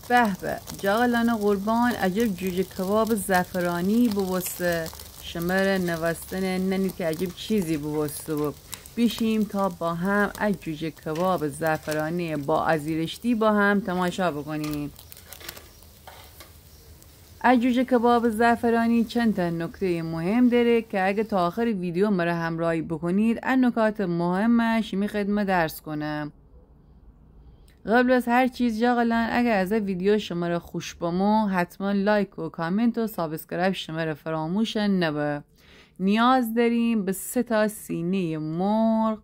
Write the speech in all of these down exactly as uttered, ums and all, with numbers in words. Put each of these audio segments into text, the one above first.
به به، جغلان قربان، عجب جوجه کباب زعفرانی بوسته. شمره نوستنه ننید که عجب چیزی بوسته بو. بیشیم تا با هم ا جوجه کباب زعفرانی با ازیرشتی با هم تماشا بکنیم. ا جوجه کباب زعفرانی چند تا نکته مهم داره که اگه تا آخر ویدیو مره همراهی بکنید، ا نکات مهمه شیمی خدمت درس کنم. قبل از هر چیز جغلان، اگه از ا ویدیو شمره خوش بمو، حتما لایک و کامنت و سابسکرایب شمره فراموش نبه. نیاز داریم به سه تا سینهٔ مرغ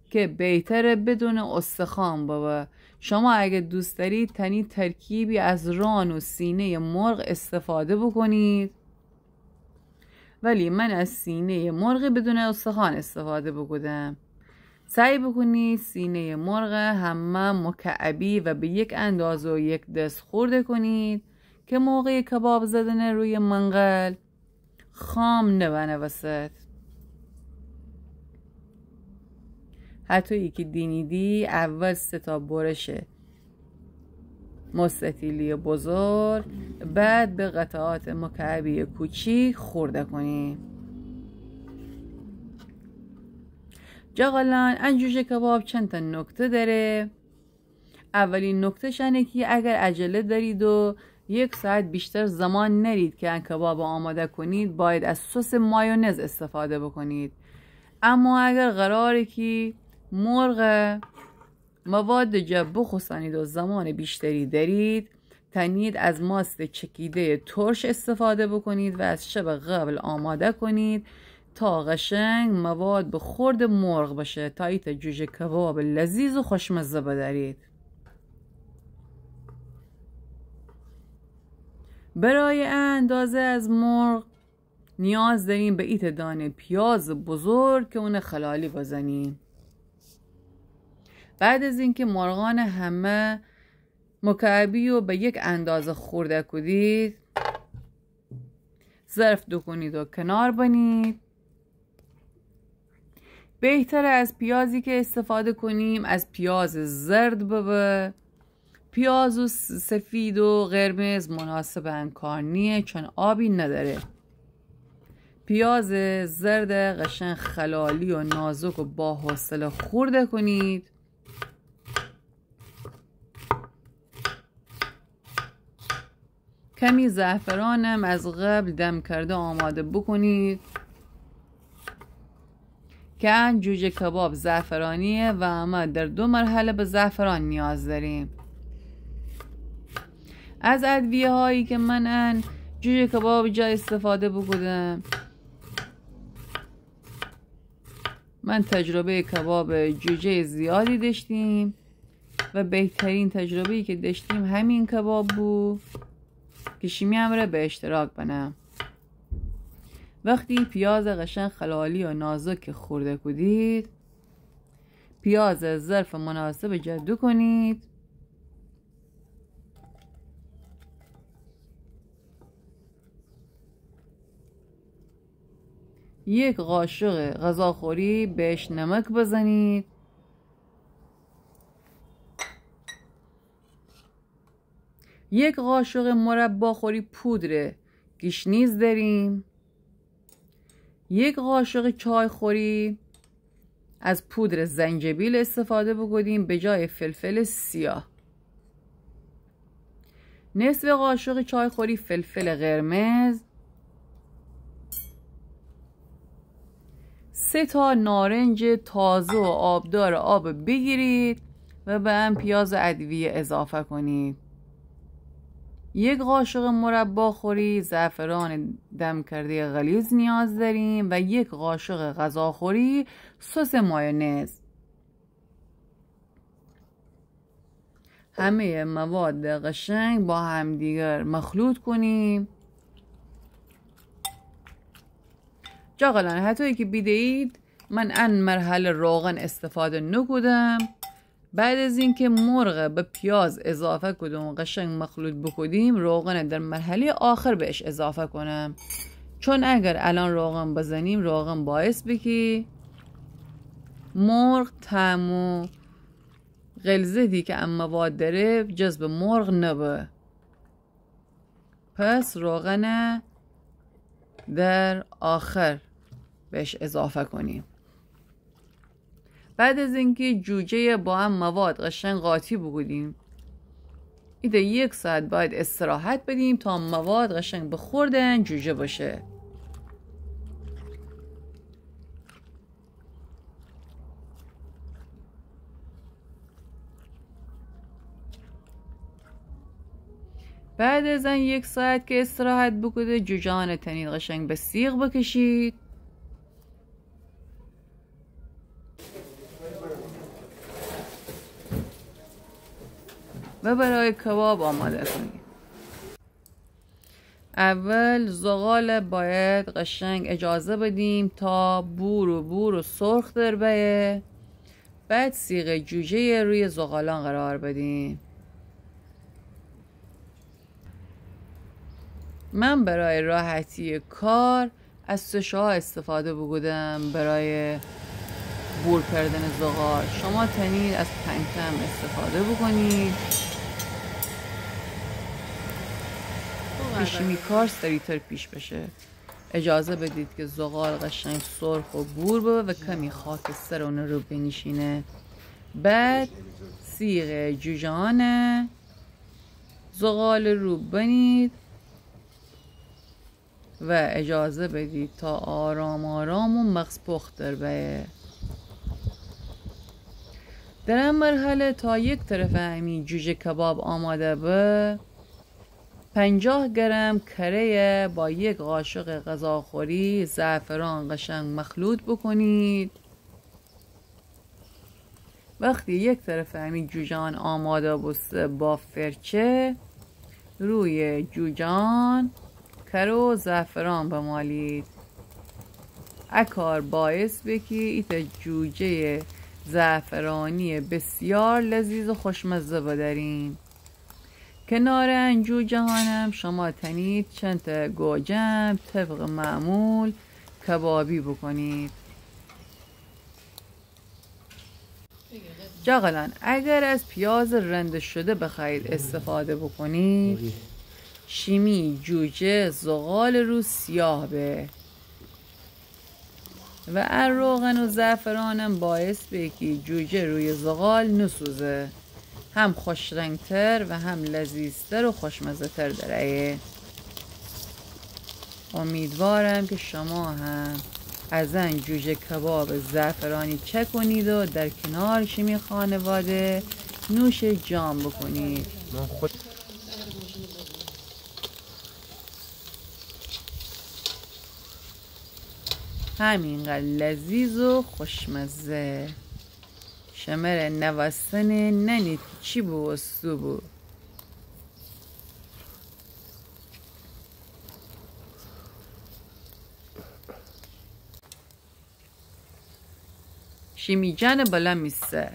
که بهتره بدون استخوان ببه. شما اگه دوست دارید، تنید ترکیبی از ران و سینهٔ مرغ استفاده بکنید، ولی من از سینهٔ مرغ بدون استخوان استفاده بکودم. سعی بکنید سینهٔ مرغ همه مکعبی و به یک اندازه و یک دست خورده کنید که موقع کباب زدن روی منقل خام نبنه وسط. هطویی که دینیدی، اول سه تا برش مستطیلی بزرگ، بعد به قطعات مکعبی کوچیک خورده کنی. جغلان، ا جوجه کباب چند تا نکته داره. اولین نکته‌ش انه که اگر عجله دارید و یک ساعت بیشتر زمان نرید که ان کباب آماده کنید، باید از سس مایونز استفاده بکنید. اما اگر قراره که مرغ مواد جا بخوسانید و زمان بیشتری دارید، تنید از ماست چکیدهٔ ترش استفاده بکنید و از شب قبل آماده کنید تا قشنگ مواد به خورد مرغ بشه، تا ایتا جوجه کباب لذیذ و خوشمزه بدارید. برای اندازه از مرغ نیاز داریم به ایتا دانه پیاز بزرگ که اونه خلالی بزنیم. بعد از اینکه مرغان همه مکعبی و به یک اندازه خورده کودید، ظرف دوکنید و کنار بنید. بهتره از پیازی که استفاده کنیم، از پیاز زرد ببه. پیاز و س-، سفید و قرمز مناسب ان کار نیه، چون آبی نداره. پیاز زرد قشنگ خلالی و نازک و با حوصله خورده کنید. کمی زعفرانم از قبل دم کرده آماده بکنید که ان جوجه کباب زعفرانیه و اما در دو مرحله به زعفران نیاز داریم. از ادویه‌هایی که من ان جوجه کباب جا استفاده بکودم، من تجربهٔ کباب جوجه زیادی داشتیم و بهترین تجربه‌ای که داشتیم همین کباب بو که شیمی امره به اشتراک بنم. وقتی پیاز قشنگ خلالی و نازک خورده کودید، پیاز ظرف مناسب جا دوکنید. یک قاشق غذاخوری بهش نمک بزنید. یک قاشق مرباخوری پودر گشنیز داریم. یک قاشق چایخوری از پودر زنجبیل استفاده بکنیم به جای فلفل سیاه. نصف قاشق چایخوری فلفل قرمز. سه تا نارنج تازه و آبدار آب بگیرید و به ان پیاز ادویه اضافه کنید. یک قاشق مرباخوری زعفران دم کرده غلیظ نیاز داریم و یک قاشق غذاخوری سس مایونز. همهٔ مواد قشنگ با همدیگر مخلوط کنیم. جغلان، هطویی که بیده‌اید، من ان مرحله روغن استفاده نکودم. بعد از اینکه مرغ به پیاز اضافه کودم و قشنگ مخلوط بکودیم، روغن در مرحلهٔ آخر بهش اضافه کنم، چون اگر الان روغن بزنیم، روغن باعث به که مرغ طعم و غلظتی که ا مواد دره جذب مرغ نبه. پس روغنه در آخر بهش اضافه کنیم. بعد از اینکه جوجه‌یه با ا مواد قشنگ قاطی بوکودیم، ایتأ یک ساعت باید استراحت بدیم تا مواد قشنگ به خورد ان جوجه بشه. بعد از ان یک ساعت که استراحت بوکوده، جوجه‌یانه تنید قشنگ به سیخ بکشید. و برای کباب آماده کنیم. اول زغال باید قشنگ اجازه بدیم تا بور و بور و سرخ در بیه. بعد سیخ جوجه روی زغالان قرار بدیم. من برای راحتی کار از سشوار استفاده بوکودم برای بور کردن زغال. شما تنید از پنکه هم استفاده بوکنید. پیشیمی کار سریعتر پیش بشه. اجازه بدید که زغال قشنگ سرخ و بور ببه و کمی خاکستر اونه رو بنیشینه. بعد سیخ جوجه‌یانه زغال رو بنید و اجازه بدید تا آرام آرام و مغزپخت در بیه. در ا مرحله تا یک طرف امی جوجه کباب آماده به، پنجاه گرم کره‌یه با یک قاشق غذاخوری زعفران قشنگ مخلوط بکنید. وقتی یک طرف امی جوجه‌یان آماده بوسته، با فرچه روی جوجه‌یان کره و زعفران بمالید. ا کار باعث به که ایتأ جوجه‌ی زعفرانی بسیار لذیذ و خوشمزه بداریم. کنار ان جوجه‌یانم شما تنید چند تا گوجه‌ام طبق معمول کبابی بکنید. جغلان، اگر از پیاز رنده شده بخواهید استفاده بکنید، شیمی جوجه زغال رو سیاه به. و ا روغن و زعفرانم باعث به که جوجه روی زغال نسوزه، هم خوش‌رنگ‌تر و هم لذیذتر و خوشمزه‌تر درأیه. امیدوارم که شما هم از ان جوجه کباب زعفرانی چکنید و در کنار شیمی خانواده نوش جان بکنید. همینقدر لذیذ و خوشمزه. شمره نوستنه ننید که چی بوستو بو. شیمی جان بلا می سر.